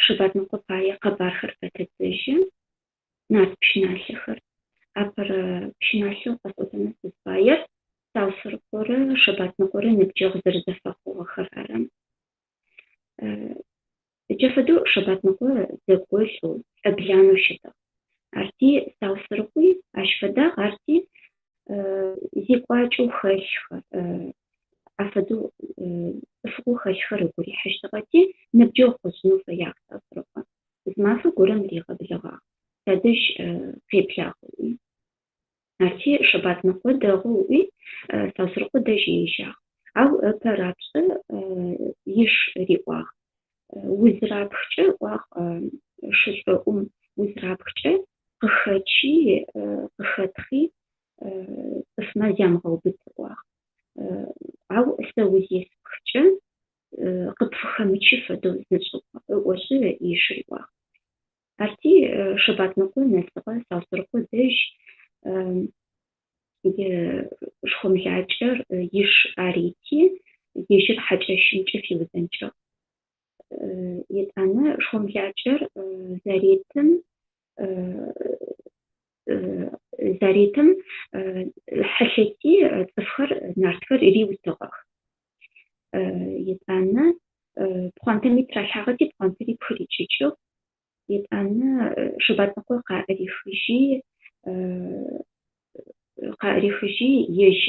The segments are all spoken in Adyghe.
Шэбатныкъо пае къэбархэр фэтэдзэжьы, нарт пщыналъэхэр. Апэрэ пщыналъэу къэсӏотэнэу сызфаер Саусэрыкъорэ Шэбатныкъорэ ныбджэгъу зэрэзэфэхъугъэхэр ары. Джа фэдэу Шэбатныкъо дзэкӏолӏэу, лӏэбланэу щытыгъ. Арти Саусэрыкъуи ащ фэдагъ, арти зекӏуакӏэу хэлъхэр, афэдэу цӏыфыгъэу хэлъхэр ыгу рихьыщтыгъэти, ныбджэгъу къышӏынэу фэягъ Саусэрыкъо. Зы мафэ горэм ригъэблэгъагъ, садэжь къеблагъ ыӏуи. Арти Шэбатныкъо дэгъу ыӏуи, Саусэрыкъо дэжь ежьагъ. Ау ыпэ рапшӏэ иш риӏуагъ. Узырапхкӏэ, ыӏуагъ шышӏоӏум, узырапхкӏэ къыхэчи, къыхэтхъи цӏыфмэ зямыгъэубыт ыӏуагъ. Ау сэ узеспхкӏэ къыпфыхэмычы фэдэу зышӏ ыӏошъы иш риӏуагъ. Арти Шэбатныкъо нэсыгъэ Саусэрыкъо дэжь шхомлакӏэр иш арити, ежьыр хьакӏэщымкӏэ фиузэнкӏыгъ. Етӏанэ шхомлакӏэр заретым заретым хьылъэти цӏыфхэр нартхэр риутыгъэх. Етӏанэ пхъуантэми тыралъхьагъэти пхъуантэри пхырикӏыкӏыгъ. Етӏанэ Шэбатныкъо къаӏырихыжьи ежь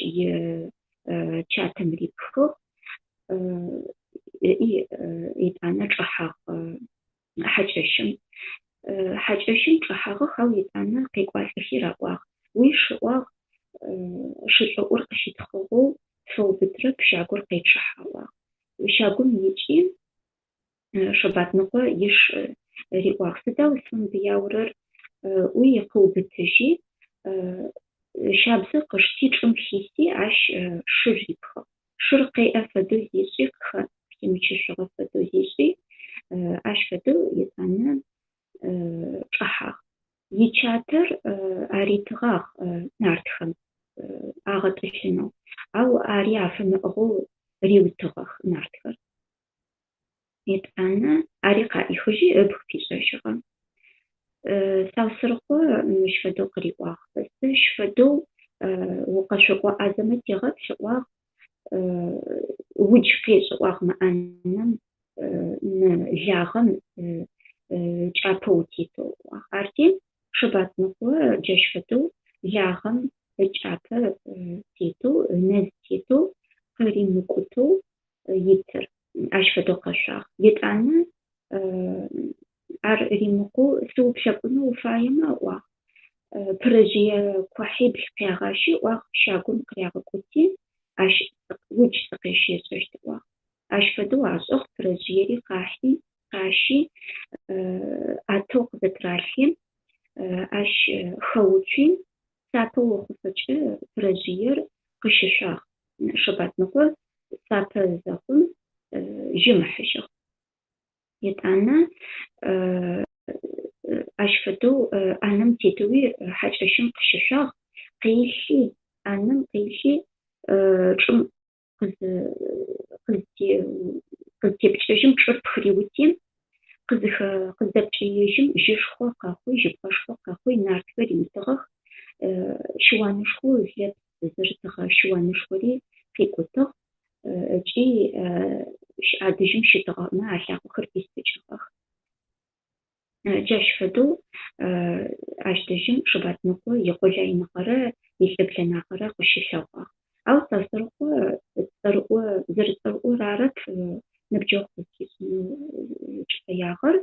чатэм рипхыгъ. Етӏанэ чӏэхьагъ хьакӏэщым. Хьакӏэщым чӏэхьагъэх, ау етӏанэ къекӏуалӏэхи раӏуагъ. Уиш ыӏуагъ, шышӏоӏур къыщитхъыгъэу тфэубытырэп, щагур къечъыхьэ ыӏуагъ. Щагум икӏи Шэбатныкъо иш риӏуагъ. Сыда узфэмыбыяурэр ыӏуи къыубытыжьи, щабзэ къышти чӏым хиси, ащ шыр рипхыгъ. Шыр къеӏэ фэдэу зишӏи, къыхимычышъугъэ фэдэу зишӏи, ащ фэдэу етӏанэ чӏэхьагъ. Ичатэр аритыгъагъ нартхэм агъэтӏылъынэу, ау ари афэмыӏыгъэу риутыгъэх нартхэр. Етӏанэ ари къаӏихыжьи ыбг пишӏэжьыгъэ. Саусэрыкъо мыщ фэдэу къыриӏуагъ. Сэщ фэдэу укъэшъокӏо ӏазэмэ тегъэплъ ыӏуагъ, удж къешӏ ыӏуагъ мы ӏанэм, мы лагъэм кӏапэ утетэу ыӏуагъ. Арти Шэбатныкъо джащ фэдэу лагъэм ыкӏапэ тетэу, ынэз тетэу, къыримыкӏутэу итыр. Ащ фэдэу къэшъуагъ. Етӏанэ ар римыкъоу сыуплъэкӏунэу уфаемэ ыӏуагъ. Пырэжъые кухьибл къягъащи ыӏуагъ, щагум къырягъэкӏути, ащ удж сыкъещешӏэщт ыӏуагъ. Ащ фэдэу ашӏыгъ, пырэжъыери къахьи, къащи, ӏатэу къызэтыралъхьи, ащ хэуцуи, сапэ охъуфэкӏэ пырэжъыер къыщышъуагъ. Шэбатныкъо сапэ зэхъум жьым ыхьыжьыгъ. Етӏанэ ащ фэдэу ӏанэм тетэуи хьакӏэщым къыщышъуагъ, къелъи, ӏанэм къелъи чӏым къызытепкӏэжьым чӏыр пхыриути, къыздэпкӏэежьым жьышхо къэхъуи, жьыбгъэшхо къэхъуи, нартхэр риутыгъэх, щыуанышхоу лэпс зэрытыгъэ щыуанышхори къикӏутыгъ ыкӏи адэжьым щытыгъэмэ алъакъохэр пистыкӏыгъэх. Джащ фэдэу ащ дэжьым Шэбатныкъо икъулайныгъэрэ илӏыблэнагъэрэ къыщылъэгъуагъ. Ау Саусэрыкъо цӏэрыӏо зэрэцӏэрыӏор арэп ныбджэгъу къызфишӏынэу кӏыфэягъэр,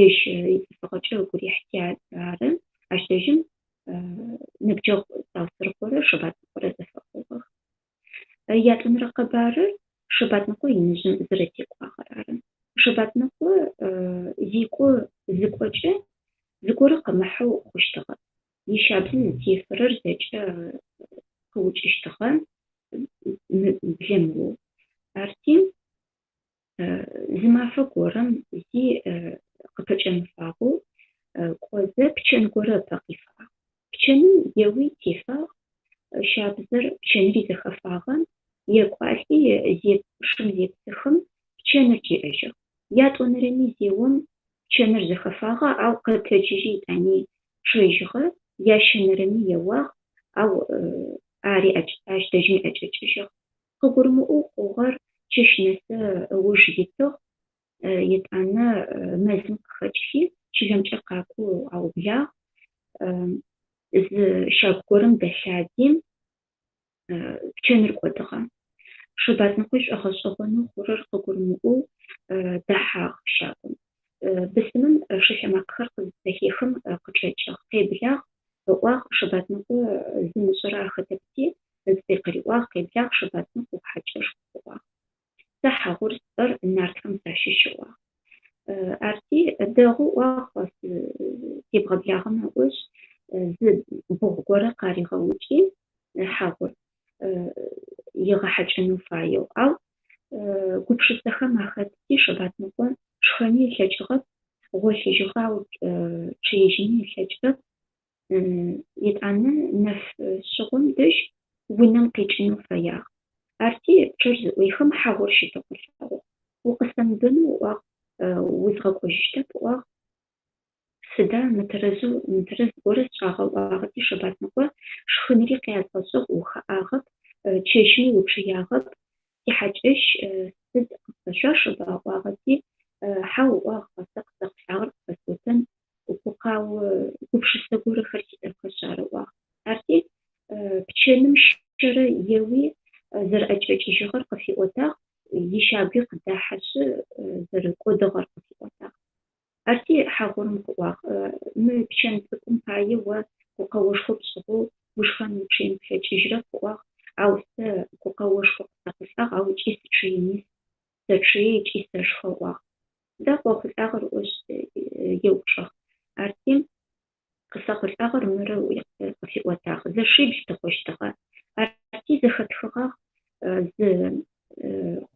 ежь ицӏыфыгъэкӏэ ыгу рихьти ары. Ащ дэжьым ныбджэгъу Саусэрыкъорэ Шэбатныкъорэ зэфэхъугъэх. Ятӏонэрэ къэбарыр Шэбатныкъо иныжъым зэрэтекӏуагъэр ары. Шэбатныкъо зекӏо зыкӏокӏэ зыгорэ къымыхьэу хъущтыгъэп. Ищабзэ зытефэрэр зэкӏэ къыукӏыщтыгъэ блэмыоу. Арти зы мафэ горэм зи къыпэкӏэмыфагъэу кӏозэ пчэн горэ ыпэ къифагъ. Пчэным еуи тефагъ, щабзэр пчэнри зэхэфагъэ, екӏуалӏи шым зепсыхым. Пчэныр кӏиӏэжьыгъ. Ятӏонэрэми зеом, пчэныр зэхэфагъэ, ау къэтэджыжьи етӏани чъэжьыгъэ. Ящэнэрэми еуагъ, ау ари ащ дэжьми ӏэкӏэкӏыжьыгъ. Къыгурымыӏоу хъугъэр чэщ нэсэ ыуж итыгъ. Етӏанэ мэзым къыхэкӏхи, чылэмкӏэ къакӏоу аублагъ. Зы щагу горэм дэлъади, пчэныр кӏодыгъэ. Шэбатныкъуи шӏогъэшӏэгъонэу хъурэр къыгурымыӏоу дэхьагъ щагум. Бысымым шылъэмакъэхэр къызызэхехым къычӏэкӏыгъ. Къеблагъ, ыӏуагъ, Шэбатныкъо зымышӏэрэ ахэтэпти, ыцӏи къыриӏуагъ, къеблагъ, Шэбатныкъу, ухьакӏэшху, ыӏуагъ. Сэ Хьагъур сцӏэр, нартхэм сащыщ, ыӏуагъ. Арти, дэгъу, ыӏуагъ, себгъэблагъэмэ ыӏошъ, зы быгъу горэ къаригъэукӏи, Хьагъур ыгъэхьакӏэнэу фаеу. Ау гупшысэхэм ахэтти, Шэбатныкъо шхэни ылъэкӏыгъэп, гъолъыжьыгъэ, ау чъыежьыни ылъэкӏырэп. Етӏанэ нэф шъыгъом дэжь унэм къикӏынэу фэягъ. Арти пчъэр зыӏуехым Хьагъур щытэу къылъэгъугъ. Укъысэмыбэнэу ыӏуагъ, узгъэкӏожьыщтэп ыӏуагъ. Сыда мытэрэзэу, мытэрэз горэ сшӏагъэ ыӏуагъэти Шэбатныкъо, шхынри къязгъэшӏыгъ, ухэӏагъэп, чэщми учъыягъэп, сихьакӏэщ сыд къыпфэшъуашэба ыӏуагъэти, хьау ыӏуагъ, сэ къысэхъулӏагъэр къыпфэсӏотэн, гукъао гупшысэ горэхэр сиӏэхэшъ ары ыӏуагъ. Арти пчэным щэрэ еуи зэрэӏэкӏэкӏыжьыгъэр къыфиӏотагъ, ищагуи къыдахьэшъы зэрэкӏодыгъэр къыфиӏотагъ. Арти Хьагъурым къыӏуагъ, Мы пчэн цӏыкӏум пае о гукъэошхо пшӏыгъэу ушхэн учъыен плъэкӏыжьрэп, ыӏуагъ, ау сэ гукъэошхо къысэхъулӏагъ, ау ыкӏи сычъыени сэчъые ыкӏи сэшхэ, ыӏуагъ. Сыда къыохъулӏагъэр ыӏошъ еупчӏыгъ. Арти къысэхъулӏагъэр мыры ыӏуи къыфиӏотагъ. Зэшибл тыхъущтыгъэ. Арти зэхэтхыгъагъ зы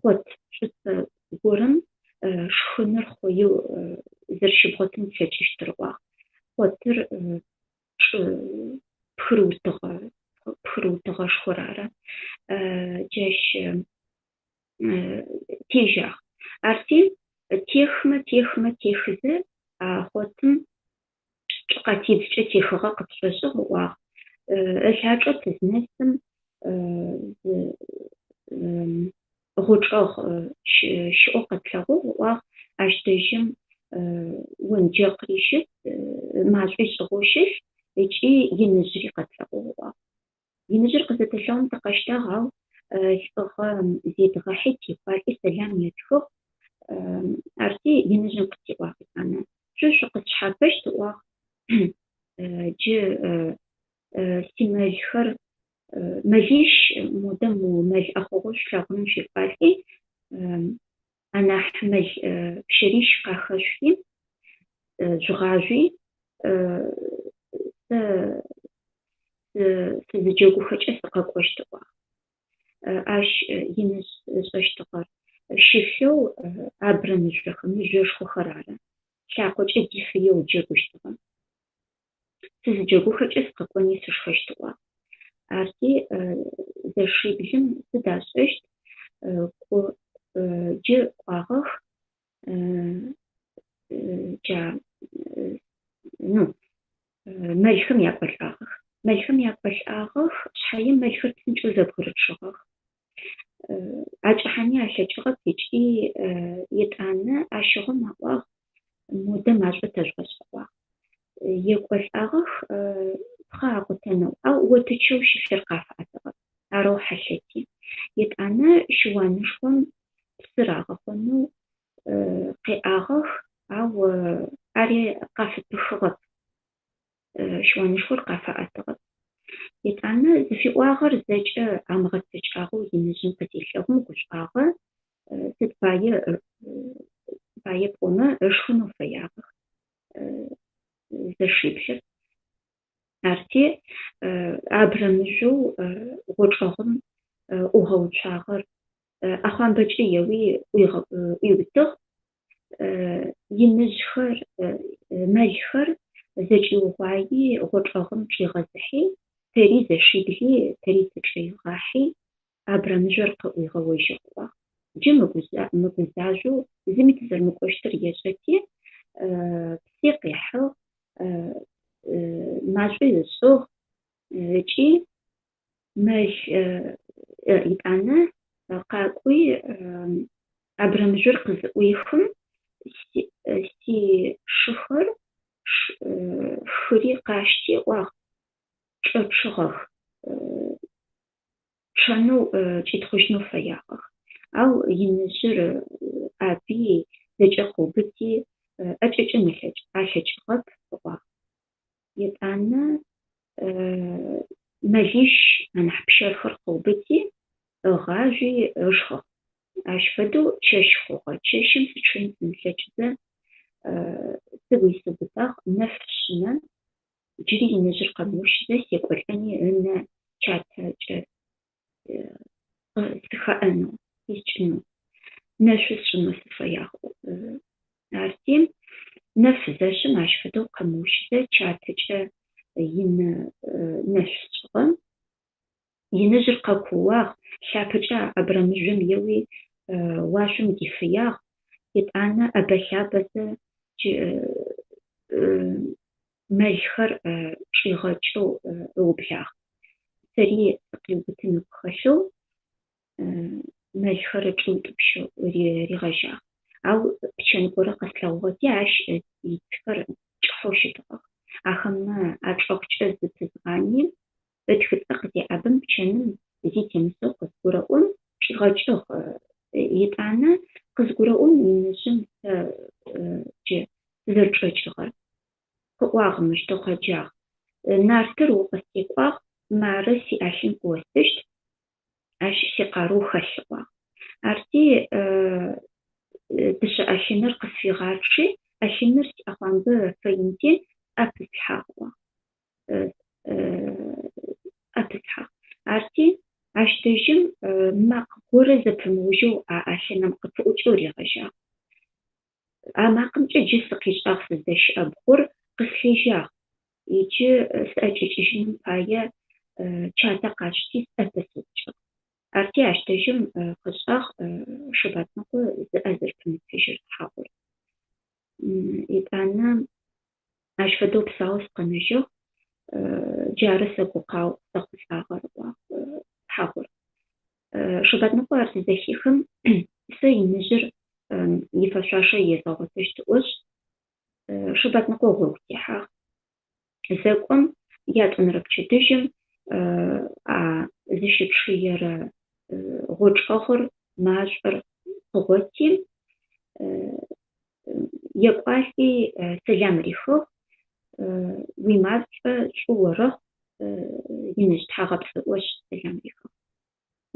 хъот шӏуцӏэ горэм шхыныр хъоеу зэрэщыбгъотын плъэкӏыщтыр ыӏуагъ. Хъотыр чӏы пхырыутыгъэ, пхырыутыгъэшхор ары. Джащ тежьагъ. Арти техмэ, техмэ, техызэ а хъотым чӏы къатиблкӏэ техыгъэ къытшӏошӏыгъ ыӏуагъ. Ылъачӏэ тызнэсым зы гъучӏэгъ щыӏэу къэтлъэгъугъ ыӏуагъ. Ащ дэжьым онджэкъри щыт, машӏуи шӏыгъэу щылъ ыкӏи иныжъри къэтлъэгъугъ ыӏуагъ. Иныжъыр къызэтэлъэгъум тыкъэщтагъ, ау лӏыгъэ зедгъэхьи текӏуалӏи сэлам етхыгъ. Арти иныжъым къытиӏуагъ етӏанэ. Шъо шъукъысшъхьапэщт ыӏуагъ. Джы симэлхэр мэлищ, модэ мо мэл ӏэхъогъоу шъулъэгъуным шъуекӏуалӏи, анахь мэл пщэрищ къахэшъухи, жъугъажъуи, сэ сызыджэгухэкӏэ сыкъэкӏощт ыӏуагъ. Ащ иныжъ ышӏэщтыгъэр щылъэу абрэ мыжъохэр, мыжъошхохэр ары. Лъакъокӏэ дифыеу джэгущтыгъэ. Сызыджэгухэкӏэ сыкъэкӏони сышхэщт ыӏуагъ. Арти зэшиблым сыд ашӏэщт, джы кӏуагъэх джа ну мэлхэм якӏолӏагъэх. Мэлхэм якӏолӏагъэх, шъхьаем мэлхэр псынкӏэу зэбгырычъыгъэх. Акӏэхьани алъэкӏыгъэп ыкӏи етӏанэ ащыгъум аӏуагъ, модэ машӏо тэжъугъэшӏ аӏуагъ. Екӏолӏагъэх пхъэ акъутэнэу, ау отычэу щылъыр къафэӏэтыгъэп, арэу хьылъэти. Етӏанэ щыуанышхом псы рагъэхъонэу къеӏагъэх, ау ари къафыпыхыгъэп, щыуанышхор къафаӏэтыгъэп. Етӏанэ зыфиӏуагъэр зэкӏэ амыгъэцэкӏагъэу иныжъым къызелъэгъум гушӏуагъэ, сыд пае пае пӏомэ ышхынэу фэягъэх зэшиблыр. Арти абрэмыжъоу гъочӏэгъым ӏугъэуцуагъэр ӏэхъуамбэкӏэ еуи ӏуиутыгъ. Иныжъхэр, мэлхэр зэкӏиугъуаи гъочӏэгъым чӏигъэзыхьи, тэри зэшибли тэри тычӏигъахьи, абрэмыжъор къыӏуигъэожьыгъ ыӏуагъ. Джы мыгузажъоу зыми тызэрэмыкӏощтыр ешӏэти, пси къыхьыгъ, машӏуи ышӏыгъ ыкӏи мэл етӏанэ къакӏуи абрэмыжъор къызыӏуехым сишыхэр хыри къашти ыӏуагъ, чӏэчъыгъэх, чъэнэу кӏитхъужьынэу фэягъэх. Ау иныжъыр ӏаби зэкӏэ къыубыти ӏэкӏэкӏын алъэкӏыгъэп ыӏуагъ. Етӏанэ мэлищ анахь пщэрхэр къыубыти ыгъажъуи ышхыгъ. Ащ фэдэу чэщ хъугъэ. Чэщым сычъыен сымылъэкӏызэ сыгу исыубытагъ, нэф шъымэ, джыри иныжъыр къэмыущызэ секӏолӏэни ынэ чатэкӏэ сыхэӏэнэу, искӏынэу, нэшъу сшӏынэу сыфэягъ. Арти нэф зэшъым ащ фэдэу къэмыущызэ чатэкӏэ инэ нэшъу сшӏыгъэ. Иныжъыр къэкууагъ, лъапэкӏэ абрэмыжъом еуи уашъом дифыягъ, етӏанэ ӏэбэ-лъабэзэ джы мэлхэр чӏигъэкӏэу ыублагъ. Сэри сыкъиубытын ыгу хэлъэу мэлхэр чӏиутӏупщэу ригъэжьагъ. Ау пчэн горэ къэслъэгъугъэти, ащ ицхэр кӏыхьэу щытыгъэх. Ахэмэ ачӏэгъкӏэ зыпызгъани, ытхыцӏэ къызеӏабэм пчэным зи темысэу къызгурэӏом чӏигъэкӏыгъ. Етӏанэ къызгурэӏом иныжъым сэ джы сызэрычӏэкӏыгъэр. Къыӏуагъ мыщтэу къэджагъ. Нартыр укъыстекӏуагъ, мары сиӏэлъын къыостыщт, ащ сикъарыу хэлъ ыӏуагъ. Арти дышъэ ӏэлъыныр къысфигъачъи, ӏэлъыныр сиӏэхъуамбэ фэинти сӏэ пыслъхьагъ ыӏуагъ. Сӏэ пыслъхьагъ. Арти ащ дэжьым макъ горэ зэпымыужьэу а ӏэлъыным къыпыӏукӏэу ригъэжьагъ. А макъымкӏэ джы сыкъишӏагъ сыздэщыӏэ бгъур къыслъежьагъ. Иджы сӏэкӏэкӏыжьыным пае чатэ къасшти сӏэ пысыупкӏыгъ. Арти ащ дэжьым къышӏагъ Шэбатныкъо зыӏэ зэрэпымытыжьыр Хьагъур. Етӏанэ ащ фэдэу псаоу сыкъэнэжьыгъ. Джары сэ гукъау къысэхъулӏагъэр, ыӏуагъ Хьагъур. Шэбатныкъо ар зызэхихым, сэ иныжъыр ифэшъуашэ езгъэгъотыщт ыӏошъ, Шэбатныкъо гъогу техьагъ. Зэкӏом ятӏонэрэ пчэдыжьым а зыщычъыерэ гъочӏэгъыр, машӏор къыгъоти, екӏуалӏи сэлам рихыгъ, уимашӏо шӏу орэхъу, иныжъ тхьагъэпцӏ ыӏошъ сэлам рихыгъ.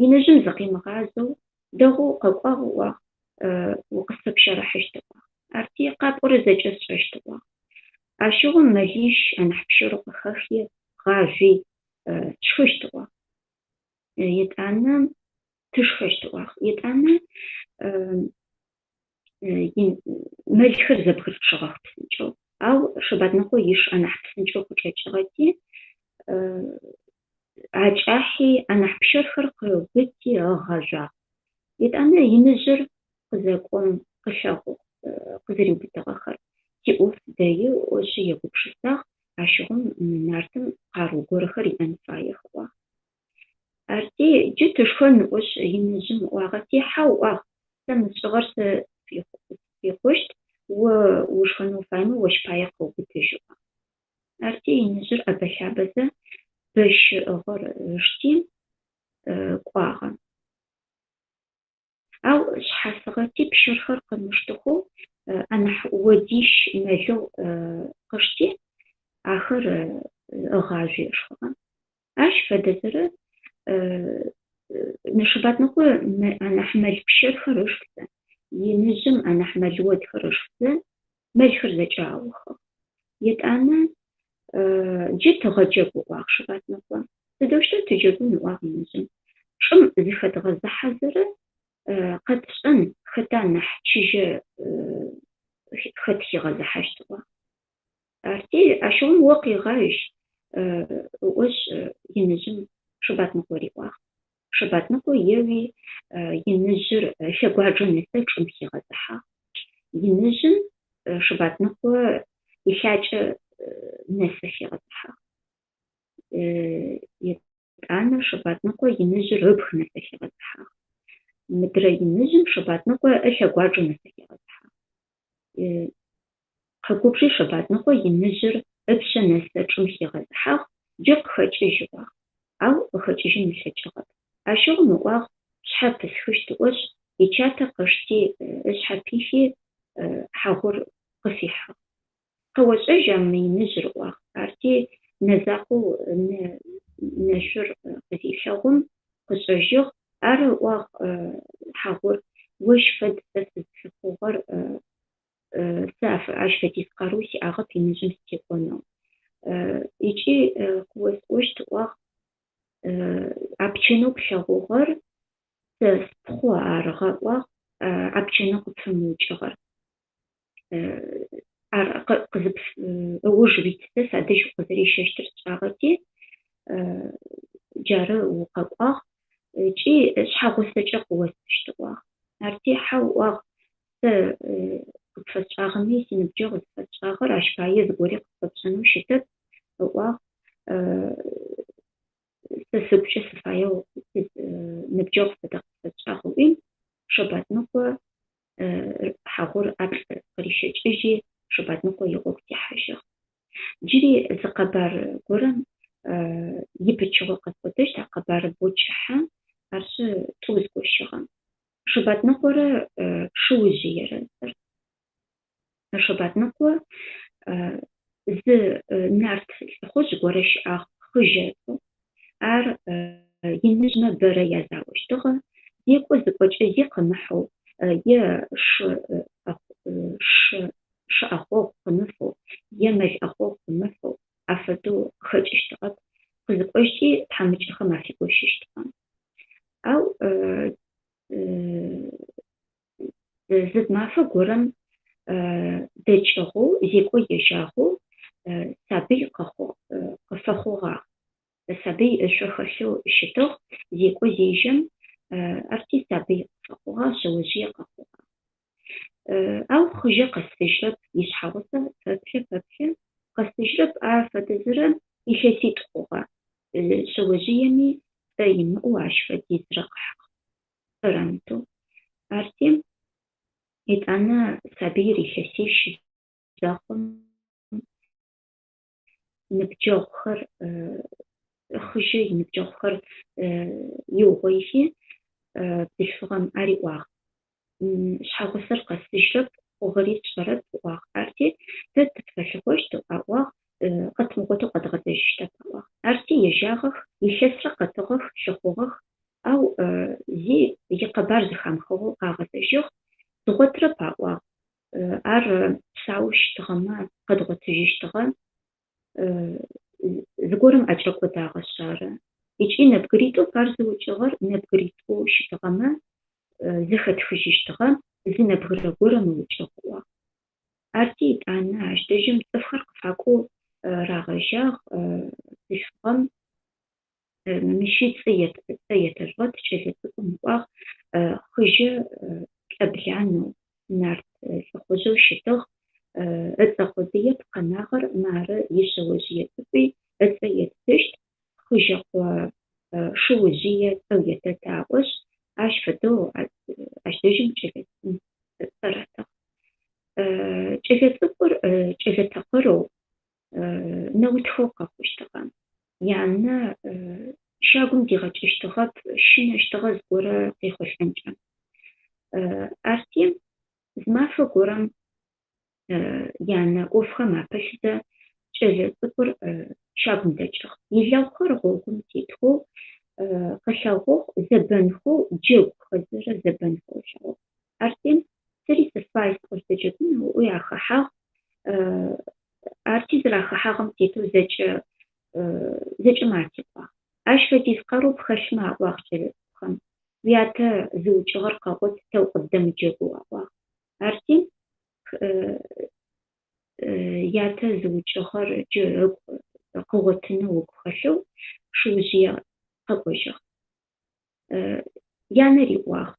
Иныжъым зыкъимыгъазэу дэгъоу къэкӏуагъ ыӏуагъ, укъысфэпщэрыхьыщт ыӏуагъ. Арти къапӏорэ зэкӏэ сшӏэщт ыӏуагъ. Ащыгъум мэлищ анахь пщэрэу къыхэхи, гъажъуи тшхыщт ыӏуагъ. Етӏанэ тышхэщт ыӏуагъ. Етӏанэ мэлхэр зэбгырычъыгъэх псынкӏэу. Ау Шэбатныкъо иш анахь псынкӏэу къычӏэкӏыгъэти, акӏахьи, анахь пщэрхэр къыубыти ыгъэжъуагъ. Етӏанэ иныжъыр къызэкӏом къылъэгъугъ къызэриубытыгъэхэр. Тиӏоф дэи ыӏошъ егупшысагъ, ащыгъум мы нартым къарыу горэхэр иӏэн фаех ыӏуагъ. Арти джы тышхэн ыӏошъ иныжъым ыӏуагъэти, хьау ыӏуагъ, сэ мы сшӏыгъэр сэ сфикъущт, о ушхэнэу уфаемэ ощ пае къэубытыжь ыӏуагъ. Арти иныжъыр ӏэбэ-лъабэзэ бэщ ыӏыгъыр ышти кӏуагъэ. Ау шъхьасыгъэти пщэрхэр къымыштыхэу анахь одищ мэлэу къышти, ахэр ыгъажъуи ышхыгъэ. Ащ фэдэзэрэ Шэбатныкъо анахь мэл пщэрхэр ышхызэ, иныжъым анахь мэл одхэр ышхызэ, мэлхэр зэкӏэ аухыгъ. Етӏанэ джы тыгъэджэгу ыӏуагъ Шэбатныкъо. Сыдэущтэу тыджэгун ыӏуагъ иныжъым. Чӏым зыхэдгъэзыхьэзэрэ къэтшӏэн хэта нахь чыжьэ хэт хигъэзыхьащт ыӏуагъ. Арти ащыгъум о къегъажь ыӏошъ иныжъым Шэбатныкъо риӏуагъ. Шэбатныкъо еуи Иныжъыр ылъэгуаджэ нэсэ чӏым хигъэзыхьагъ. Иныжъым Шэбатныкъо илъачӏэ нэсэ хигъэзыхьагъ. Етӏанэ Шэбатныкъо иныжъыр ыбг нэсэ хигъэзыхьагъ. Мыдрэ иныжъым Шэбатныкъо ылъэгуаджэ нэсэ хигъэзыхьагъ. Къэгубжи Шэбатныкъо иныжъыр ыпшъэ нэсэ чӏым хигъэзыхьагъ, джы къыхэкӏыжь ыӏуагъ. Ау къыхэкӏыжьын ылъэкӏыгъэп. Ащыгъум ыӏуагъ, пшъхьэ пысхыщт ыӏошъ, ичатэ къышти ышъхьэ пихи, Хьагъур къыфихьыгъ. Къэошӏэжьа мы иныжъыр ыӏуагъ. Арти нэ закъоу нэ нэшъур къызелъэгъум, къышӏэжьыгъ. Ары ыӏуагъ Хьагъур, ощ фэд сэ сызлъыхъугъэр, сэ ащ фэдиз къарыу сиӏагъэп иныжъым сытекӏонэу. Ыкӏи къыосӏощт ыӏуагъ, а пчэнэу плъэгъугъэр сэ спхъу арыгъэ ыӏуагъ, а пчэнэу къыпфэмыукӏыгъэр. Ар къызыпф ыуж уитызэ садэжь укъызэрещэщтыр сшӏагъэти, джары укъэкӏуагъ ыкӏи шъхьэгъусэкӏэ къыостыщт ыӏуагъ. Арти хьау ыӏуагъ, сэ къыпфэсшӏагъэми синыбджэгъу зыфэсшӏагъэр ащ пае зыгори къысфэпшӏэнэу щытэп ыӏуагъ. Сэ сыгукӏэ сыфаеу ныбджэгъу фэдэ къыпфэсшӏагъ ыӏуи, Шэбатныкъо Хьагъур ӏаплӏ къырищэкӏыжьи, Шэбатныкъо игъогу техьажьыгъ. Джыри зы къэбар горэм ипычыгъо къэсӏотэщт, а къэбарыр боу кӏыхьэ, арышъы тӏу згощыгъэ. Шэбатныкъорэ Шыужъыерэ ыцӏэр. Шэбатныкъо зы нарт лӏыхъужъ горэ щыӏагъ, Хъыжьэ ыцӏэу. Ар иныжъмэ бэрэ язаощтыгъэ, зекӏо зыкӏокӏэ зи къымыхьэу е шы шы шы ӏэхъогъу къымыфэу е мэл ӏэхъогъу къымыхьэу афэдэу къыхэкӏыщтыгъэп, къызыкӏожькӏи тхьамыкӏэхэм афигощыщтыгъэ. Ау зы мафэ горэм дэкӏыгъэу, зекӏо ежьагъэу сабый къэхъугъ, къыфэхъугъагъ. Сабый ышъо хэлъэу щытыгъ, зекӏо зежьэм, арти сабый къыфэхъугъагъ, шъэожъые къэхъугъагъ. Ау Хъыжьэ къэсыжьрэп, ишъхьэгъусэ пэплъэ, пэплъэ, къэсыжьрэп, ар фэдэзэрэ илъэситӏу хъугъэ. Шъэожъыеми цӏэ имыӏэу ащ фэдизрэ къыхьыгъ, цӏэ рамытэу. Арти етӏанэ сабыир илъэсищ зэхъум, ныбджэгъухэр, Хъыжьэ иныбджэгъухэр иугъоихи, бзылъфыгъэм ариӏуагъ. Шъхьэгъусэр къэсыжьрэп, хъугъэри тшӏэрэп, ыӏуагъ. Арти, тэ тыпфэлъыхъощт, аӏуагъ, къэтымыгъотэу къэдгъэзэжьыщтэп, аӏуагъ. Арти, ежьагъэх, илъэсрэ къэтыгъэх, лъыхъугъэх, ау зи икъэбар зэхамыхыгъэу къагъэзэжьыгъ, дгъотырэп, аӏуагъ. Ар псаоу щытыгъэмэ, къэдгъотыжьыщтыгъэ, зыгорэм ӏэкӏэкӏодагъэшъ ары. Ыкӏи нэбгыритӏоп ар зыукӏыгъэр, нэбгыритӏоу щытыгъэмэ, зэхэтхыжьыщтыгъэ, зы нэбгырэ горэм ыукӏыгъ, ыӏуагъ. Арти етӏанэ ащ дэжьым цӏыфхэр къыфакӏоу рагъэжьагъ бзылъфыгъэм. Мыщи цӏэ етэжъугъэт, кӏэлэцӏыкӏум ыӏуагъ, Хъыжьэ лӏэбланэу, нарт лӏыхъужъэу щытыгъ, ыцӏэ къодыеп къэнагъэр, мары ишъэожъые цӏыкӏуи ыцӏэ еттыщт, Хъыжьэкъо Шыужъые цӏэу етэты аӏошъ, ащ фэдэу ащ дэжьым кӏэлэцӏыкӏум цӏэ ратыгъ. Кӏэлэцӏыкӏур кӏэлэ такъырэу, нэутхэу къэхъущтыгъэ. Янэ щагум дигъэкӏыщтыгъэп, щынэщтыгъэ зыгорэ къехъулӏэнкӏэ. Арти, зы мафэ горэм янэ ӏофхэм апылъзэ кӏэлэцӏыкӏур щагум дэкӏыгъ. Илэгъухэр гъогум тетхэу къылъэгъугъ, зэбэнхэу, джэгухэзэрэ зэбэнхэу ылъэгъугъ. Арти, сэри сыфай сыкъыжъудэджэгунэу ыӏуи ахэхьагъ. Арти зэрахэхьагъэм тетэу зэкӏэ зэкӏэмэ атекӏуагъ. Ащ фэдиз къарыу пхэлъмэ, аӏуагъ кӏэлэцӏыкӏухэм, уятэ зыукӏыгъэр къэгъот, тэ укъыддэмыджэгоу, аӏуагъ. Арти, ятэ зыукӏыгъэр джы ыгу къыгъотынэу ыгу хэлъэу Шыужъые къэкӏожьыгъ. Янэ риӏуагъ.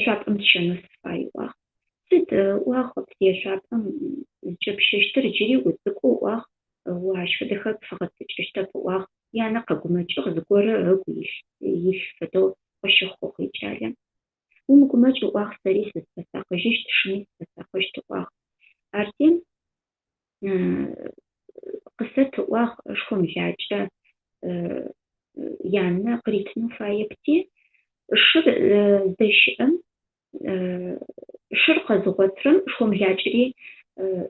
ешъуапӏэм сщэнэу сыфай, ыӏуагъ. Сыд, ыӏуагъ, псы ешъуапӏэм зыкӏэпщэщтыр, джыри уцӏыкӏу, ыӏуагъ, о ащ фэдэхэр пфэгъэцэкӏэщтэп, ыӏуагъ. Янэ къэгумэкӏыгъ, зыгорэ ыгу илъ фэдэу къыщыхъугъ икӏалэ. Умыгумэкӏ, ыӏуагъ, сэри сызфэсакъыжьыщт, шыми сыфэсакъыщт, ыӏуагъ. Арти, къысэт, ыӏуагъ, шхомлакӏэ янэ къыритынэу фаепти, шыр здэщыӏэм, шыр къэзыгъотырэм шхомлакӏэри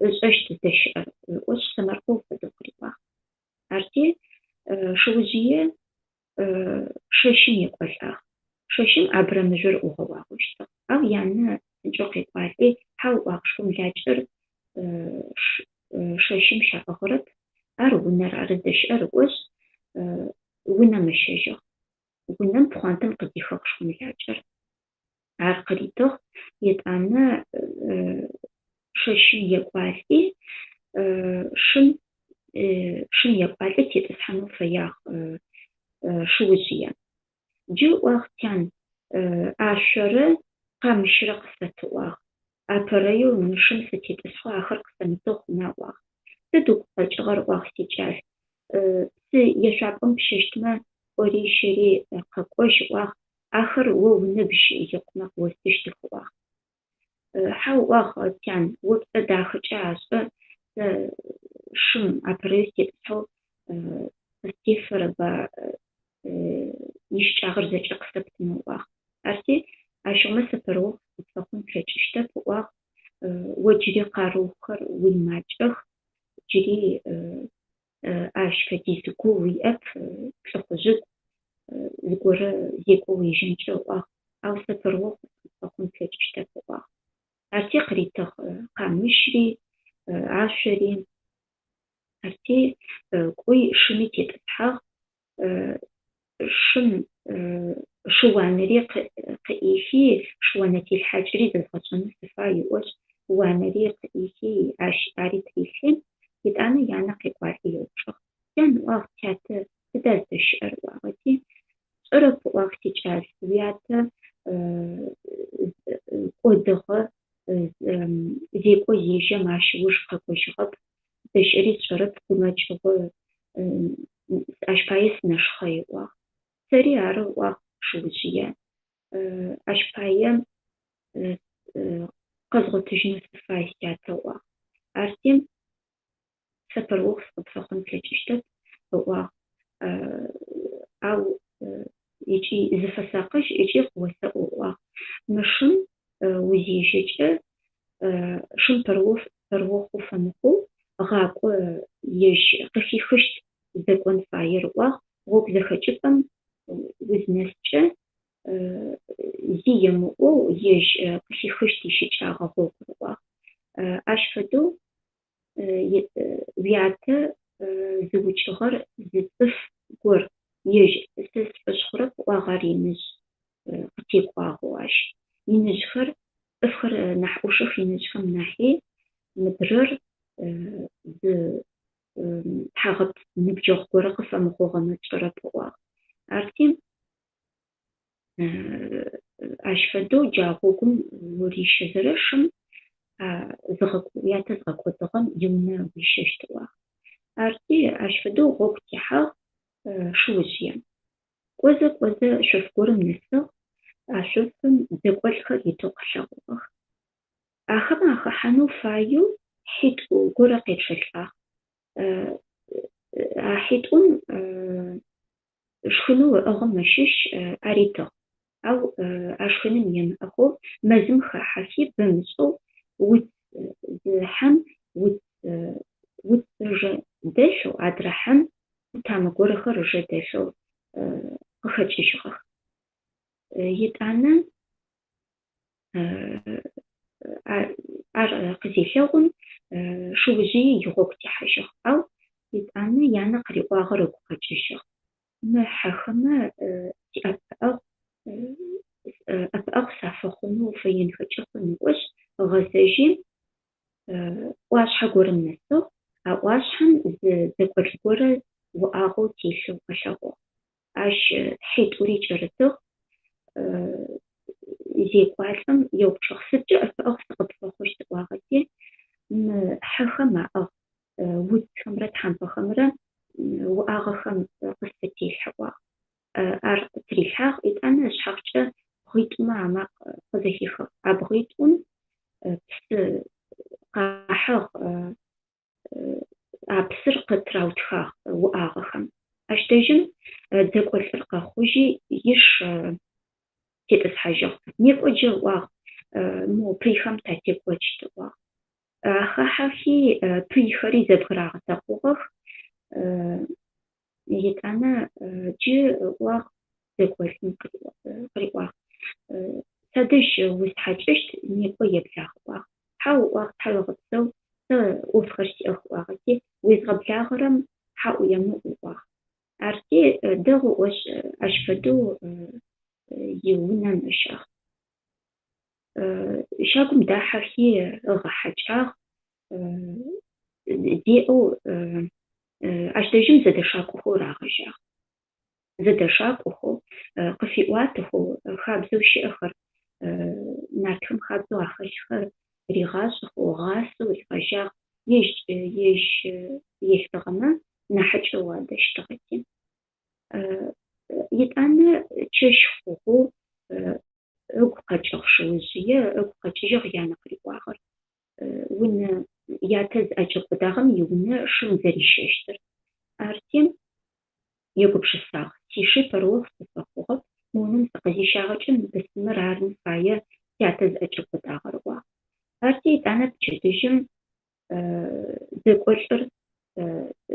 ышӏэщт здэщыӏэр, ыӏошъ, сэмэркъэу фэдэу къыриӏуагъ. Арти, шыужъые шэщым екӏолӏагъ. Шэщым абрэмыжъор ӏугъэуагъэу щытыгъ. Ау янэ псынкӏэу къекӏуалӏи, хьау ыӏуагъ, шхомлакӏэр шэщым щаӏыгъырэп, ар унэр ары здэщыӏэр ыӏошъ, унэм ыщэжьыгъ. Унэм пхъуантэм къыдихыгъ шхомлакӏэр. Ар къыритыгъ. Етӏанэ шэщым екӏуалӏи, шым шым екӏуалӏи тетӏысхьанэу фэягъ шыужъые. Джы ыӏуагъ тян, ӏашъорэ къамыщрэ къысэт ыӏуагъ. Апэрэеу мы шым сытетӏысхьэу ахэр къысэмытыгъ хъуна ыӏуагъ. Сыд угу къэкӏыгъэр ыӏуагъ сикӏал. Псы ешъуапӏэм пщэщтмэ, ӏори щэри къэкӏожь ыӏуагъ, ахэр о уныбжь икъумэ къыостыщтых ыӏуагъ. Хьау ыӏуагъ тян, о пцӏэ дахэкӏэ ашӏэ, сэ шым апэрэеу сытетӏысхьэу къыстефэрэба, ищыкӏагъэр зэкӏэ къысэптынэу ыӏуагъ. Арти, ащыгъумэ сэ пэрыохъу сыпфэхъун слъэкӏыщтэп ыӏуагъ, о джыри къарыухэр уимакӏэх, джыри ащ фэдиз гу уиӏэп, лӏыхъужъыгу, зыгорэ зекӏо уежьэнкӏэ ыӏуагъ, ау сэ пэрыохъу сыпфэхъун слъэкӏыщтэп ыӏуагъ. Арти къыритыгъ къамыщри, ашъори, арти кӏуи шыми тетӏысхьагъ, шым шы уанэри къыӏихи, шы уанэ телъхьакӏэри зэзгъэшӏэнэу сыфай ыӏошъ, уанэри къыӏихи, ащ ари тырилъхьи, етӏанэ янэ къекӏуалӏи еупчӏыгъ. Тян ыӏуагъ, тятэ сыда зыдэщыӏэр ыӏуагъэти, сшӏэрэп ыӏуагъ сикӏал, уятэ кӏодыгъэ, зекӏо зежьэм ащ ыуж къэкӏожьыгъэп, зыдэщыӏэри сшӏэрэп, гумэкӏыгъо, ащ пае сынэшхъэй ыӏуагъ. Сэри ары ыӏуагъ шыужъые, ащ пае къэзгъотыжьынэу сыфай сятэ ыӏуагъ. Арти, сэ пэрыохъу сыкъыпфэхъун слъэкӏыщтэп ыӏуагъ, ау ыкӏи зыфэсакъыжь ыкӏи къыосэӏу ыӏуагъ. Мы шым узежьэкӏэ, шым пэрыохъу уфэмыхъоу гъакӏо, ежь къыхихыщт зыдэкӏон фаер ыӏуагъ, гъогу зэхэкӏыпӏэм узнэскӏэ зи емыӏоу ежь къыхихыщт ищыкӏагъэ гъогур ыӏуагъ. Ащ фэдэу уятэ зыукӏыгъэр зы цӏыф гор, ежь сэ сшӏошъ хъурэп ыӏуагъ ар иныжъ къытекӏуагъэу ащ. Иныжъхэр, цӏыфхэр нахь ӏушых иныжъхэм нахьи, мыдрэр зы тхьагъэпцӏ ныбджэгъу горэ къыфэмыхъугъэмэ тшӏэрэп ыӏуагъ. Арти, ащ фэдэу джа гъогум урищэзэрэ шым уятэ зыгъэкӏодыгъэм иунэ уищэщт ыӏуагъ. Арти, ащ фэдэу гъогу техьагъ шыужъые. Кӏозэ кӏозэ шъоф горэм нэсыгъ, а шъофым дзэкӏолӏхэр итэу къылъэгъугъэх. Ахэмэ ахэхьанэу фаеу хьитӏу горэ къечъэлӏагъ. А хьитӏум шхынэу ыӏыгъым ащыщ аритыгъ. Ау а шхыным емыӏэхэу мэзым хахьэхи бэмышӏэу уц зы хьэм уц уц ыжэ дэлъэу, адрэ хьэм къутамэ горэхэр ыжэ дэлъэу къыхэкӏыжьыгъэх. Етӏанэ ар къызелъэгъум шыужъые игъогу техьажьыгъ. Ау етӏанэ янэ къыриӏуагъэр ыгу къэкӏыжьыгъ. Мы хьэхэмэ сиӏэпыӏэгъу ӏэпыӏэгъу сафэхъунэу фэенхэкӏи хъун ыӏошъ, ыгъэзэжьи ӏуашъхьэ горэм нэсыгъ. А ӏуашъхьэм зы дзэкӏолӏ горэ уӏагъэу телъэу къылъэгъугъ. Ащ хьитӏури кӏэрытыгъ. Зекӏуалӏэм еупчӏыгъ, Сыдкӏэ ӏэпыӏэгъу сыкъыпфэхъущт? ыӏуагъэти, мы хьэхэм аӏыгъ уцхэмрэ тхьампэхэмрэ уӏагъэхэм къысфытелъхь ыӏуагъ. Ар тырилъхьагъ, етӏанэ ышъхьагъкӏэ бгъитӏумэ амакъ къызэхихыгъ. А бгъитӏум псы къахьыгъ, а псыр къытыраутхагъ уӏагъэхэм. Ащ дэжьым дзэкӏолӏыр къэхъужьи, иш тетӏысхьажьыгъ. Некӏо джы, ыӏуагъ, мо пыйхэм татекӏощт, ыӏуагъ. Ахахьэхи, пыйхэри зэбгырагъэтэкъугъэх. Етӏанэ джы ыӏуагъ дзэкӏолӏым къыриӏуагъ, Садэжь устхьакӏыщт, некӏо еблагъ, ыӏуагъ. Хьау, ыӏуагъ, тхьауегъэпсэу, сэ ӏофхэр сиӏэх, ыӏуагъэти, уезгъэблагъэрэм хьаӏу емыӏу, ыӏуагъ. Арти, дэгъу ыӏошъ, ащ фэдэу иунэм ыщагъ. Щагум дахьэхи ыгъэхьакӏагъ, деӏэу ащ дэжьым зэдэшакӏохэу рагъэжьагъ. Зэдэшакӏохэу, къыфиӏуатэхэу хабзэу щыӏэхэр, нартхэм хабзэу ахэлъхэр ригъашӏэхэу, ыгъасэу ригъэжьагъ, ежь ежь елъытыгъэмэ, нахьыкӏэу адэщтыгъэти. Етӏанэ чэщ хъугъэу ыгу къэкӏыгъ шыужъые, ыгу къэкӏыжьыгъ янэ къыриӏуагъэр. Унэ ятэ зыӏэкӏэкӏодагъэм иунэ шым зэрищэщтыр. Арти, егупшысагъ, Сиши пэрыохъу сыфэхъугъэп, мы унэм сыкъызищагъэкӏэ мы бысымыр арын фае сятэ зыӏэкӏэкӏодагъэр, ыӏуагъ. Арти, етӏанэ пчэдыжьым дзэкӏолӏыр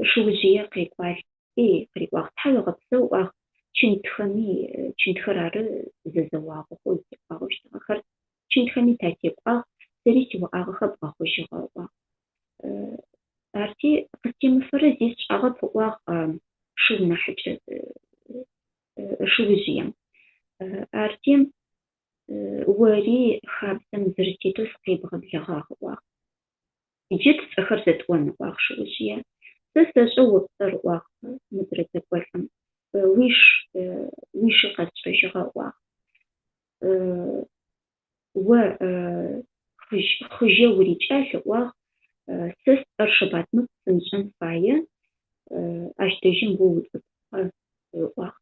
шыужъые къекӏуалӏи, къыриӏуагъ, Тхьауегъэпсэу, ыӏуагъ, чынтхэми, чынтхэр ары зэзэуагъэхэу, зытекӏуагъэу щытыгъэхэр, чынтхэми татекӏуагъ, сэри сиуӏагъэхэр бгъэхъужьыгъэ, ыӏуагъ. Арти, къыстемыфэрэ зи сшӏагъэп, ыӏуагъ шыу нахьыкӏэ шыужъыем. Арти, ори хабзэм зэрэтетэу сыкъебгъэблэгъагъ, ыӏуагъ. Джы тцӏэхэр зэтӏон, ыӏуагъ шыужъые. Сэ сэшӏэ о пцӏэр, ыӏуагъ мыдрэ дзэкӏолӏым. Уиш, уиши къэсшӏэжьыгъэ, ыӏуагъ. О Хъыжьэ урикӏал, ыӏуагъ, сэ сцӏэр Шэбатмыкъу сымышӏэн фае, ащ дэжьым о уцӏыкӏугъэ, ыӏуагъ.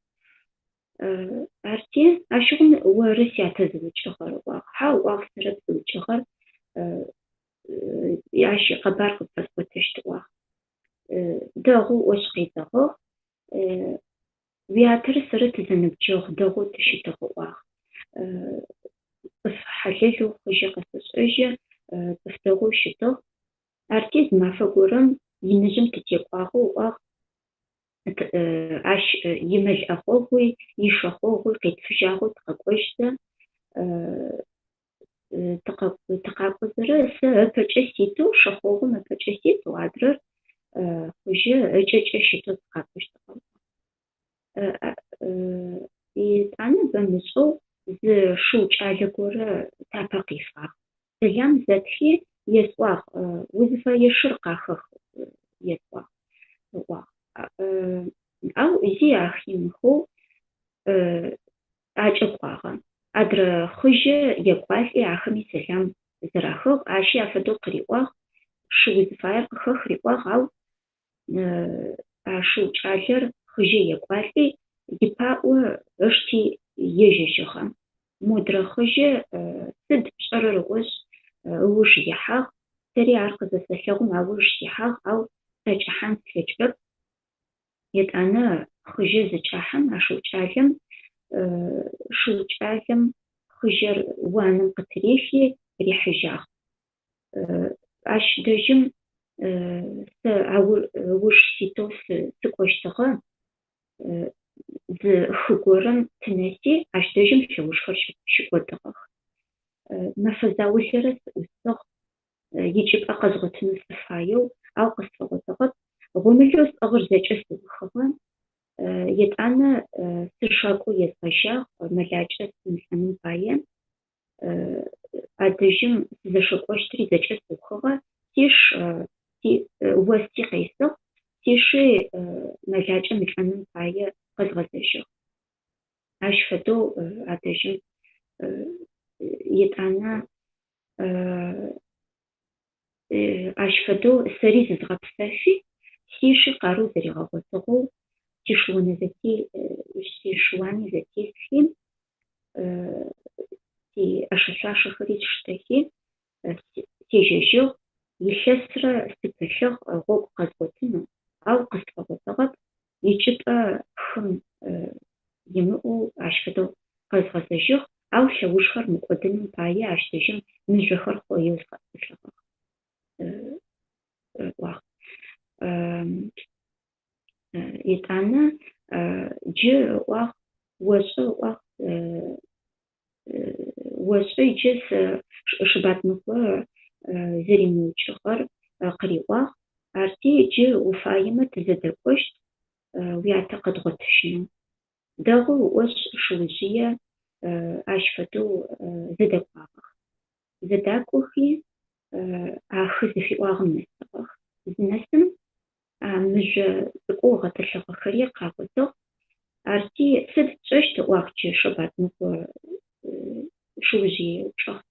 Арти, ащыгъум оры сятэ зыукӏыгъэр, ыӏуагъ. Хьау, ыӏуагъ, сэрэп зыукӏыгъэр, ащ икъэбар къыпфэсӏотэщт, ыӏуагъ. Дэгъу ыӏошъ къезэгъыгъ. Уятэрэ сэрэ тызэныбджэгъу дэгъоу тыщытыгъ, ыӏуагъ. Цӏыф хьалэлэу Хъыжьэ къэсэшӏэжьы, цӏыф дэгъоу щытыгъ. Арти зы мафэ горэм иныжъым тытекӏуагъэу ыӏуагъ, ащ имэл ӏэхъогъуи, ишэхъогъуи къетфыжьагъэу тыкъэкӏожьзэ, тыкъакӏозэрэ сэ ыпэкӏэ ситэу, шэхъогъум ыпэкӏэ ситэу, адрэр Хъыжьэ ыкӏэкӏэ щытэу тыкъакӏощтыгъэ. Етӏанэ бэмышӏэу зы шыу кӏалэ горэ тапэ къифагъ. Сэлам зэтхи, есӏуагъ, узыфэе шыр къахэх, есӏуагъ, ыӏуагъ. Ау зи ахимыхэу акӏэ кӏуагъэ. Адрэ Хъыжьэ екӏуалӏи, ахэми сэлам зэрахыгъ, ащи афэдэу къыриӏуагъ, шы узыфаер къыхэх риӏуагъ, ау а шыу кӏалэр Хъыжьэ екӏуалӏи, ипаӏо ышти ежьэжьыгъэ. Модрэ Хъыжьэ сыд пшӏэрэр ыӏошъ, ыуж ихьагъ, сэри ар къызэсэлъэгъум ауж сихьагъ, ау сакӏэхьан слъэкӏырэп. Етӏанэ Хъыжьэ зыкӏахьэм, а шыу кӏалэм шыу кӏалэм Хъыжьэр уанэм къытырехи рихьыжьагъ. Ащ дэжьым сэ ыуж ситэу сыкӏощтыгъэ, зы хы горэм тынэси, ащ дэжьым лъэужхэр щыкӏодыгъэх. Мэфэ заулэрэ сыӏусыгъ, икӏыпӏэ къэзгъотынэу сыфаеу, ау къысфэгъотыгъэп. Гъомылэу сӏыгъыр зэкӏэ сыухыгъэ. Етӏанэ сышакӏоу езгъэжьагъ, мэлакӏэ сымылӏэным пае. Адэжьым сызэшэкӏощтри зэкӏэ сыухыгъэ, сиш оси къесыгъ, сиши мэлакӏэ мылӏэным пае къэзгъэзэжьыгъ. Ащ фэдэу адэжьым Етӏанэ ащ фэдэу сэри зызгъэпсэфи, сиши къарыу зэригъэгъотыгъэу, сишыонэ зэте сишыуани зэтесхи, сиӏэшэ-шъуашэхэри сштэхи, сежьэжьыгъ. Илъэсрэ сыпылъыгъ гъогу къэзгъотынэу, ау къысфэгъотыгъэп. Икӏыпӏэ хым имыӏэу ащ фэдэу къэзгъэзэжьыгъ, ау лъэужхэр мыкӏодыным пае ащ дэжьым мыжъохэр хъоеу згъэтӏылъыгъэх, ыӏуагъ. Етӏанэ джы ыӏуагъ, ошӏэ ыӏуагъ, ошӏэ иджы сэ Шыбатныкъо зэримыукӏыгъэр къыриӏуагъ. Арти джы уфаемэ тызэдэкӏощт, уятэ къэдгъотыжьынэу. Дэгъу ыӏошъ Шыужъые ащ фэдэу зэдэкӏуагъэх. Зэдакӏохи а хы зыфиӏуагъэм нэсыгъэх. Зынэсым а мыжъо цӏыкӏоу гъэтӏылъыгъэхэри къагъотыгъ. Арти сыд тшӏэщт ыӏуагъ джы Шэбатныкъо Шыужъые еупчӏыгъ.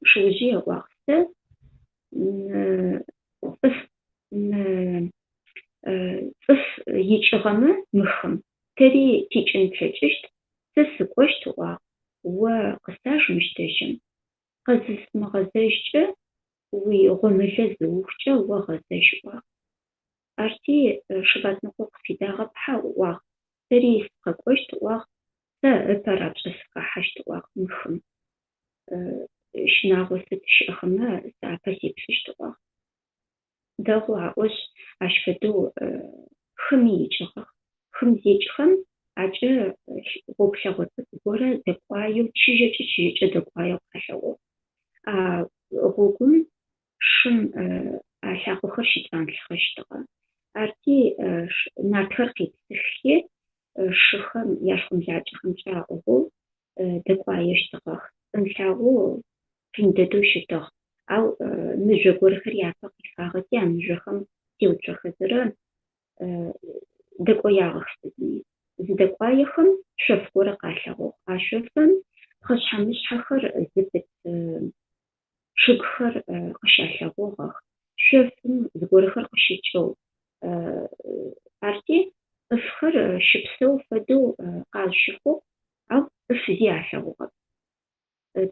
Шыужъые ыӏуагъ, Сэ цӏыф цӏыф икӏыгъэмэ мы хым, тэри тикӏын тлъэкӏыщт, сэ сыкӏощт ыӏуагъ, о къысаж мыщ дэжьым. Къызысымыгъэзэжькӏэ, уигъомылэ зыухкӏэ о гъэзэжь ыӏуагъ. Арти Шэбатныкъо къыфидагъэп, хьау ыӏуагъ, сэри сыкъэкӏощт ыӏуагъ, сэ ыпэ рапшӏэ сыхэхьащт ыӏуагъ мы хым. Щынагъо сыд щыӏэхэмэ сэ апэ сеплъыщт ыӏуагъ. Дэгъу аӏошъ, ащ фэдэу хыми икӏыгъэх. Хым зекӏхэм, акӏэ гъогу лъэгъо цӏыкӏу горэ дэкӏуаеу, чыжьэкӏэ чыжьэкӏэ дэкӏуаеу къалъэгъугъ. А гъогум шым а лъакъохэр щыцӏанлъхъэщтыгъэ. Арти нартхэр къепсыххи, шыхэм яшхомлакӏэхэмкӏэ аӏыгъэу дэкӏуаещтыгъэх. Цӏэнлъагъоу къин дэдэу щытыгъ. Ау мыжъо горэхэри апэ къифагъэти, а мыжъохэм теуцохэзэрэ дэкӏоягъэх сыдми. Зыдэкӏуаехэм шъоф горэ къалъэгъугъ. А шъофым пхъэшъхьэ-мышъхьэхэр зыпыт чъыгхэр къыщалъэгъугъэх. Шъофым зыгорэхэр къыщыкӏэу. Арти цӏыфхэр щыпсэу фэдэу къазщыхъугъ, ау цӏыф зи алъэгъугъэп.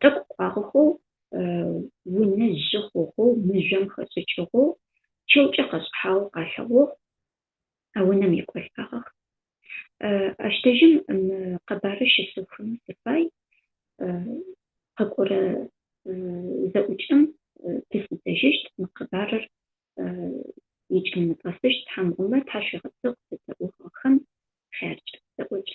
Тӏэкӏу кӏуагъэхэу унэ жъы хъугъэу, мыжъом хэшӏыкӏыгъэу, чэукӏэ къэшӏыхьагъэу къалъэгъугъ, а унэм екӏолӏагъэх. Ащ дэжьым мы къэбарыр щысыухынэу сыфай, къэкӏорэ зэӏукӏэм тысыдэжьыщт, мы къэбарыр икӏэм нэтӏэсыщт, Тхьэм ыӏомэ, тхьашъуегъэпсэу къысэдэӏугъэхэм хъяркӏэ зэӏукӏ.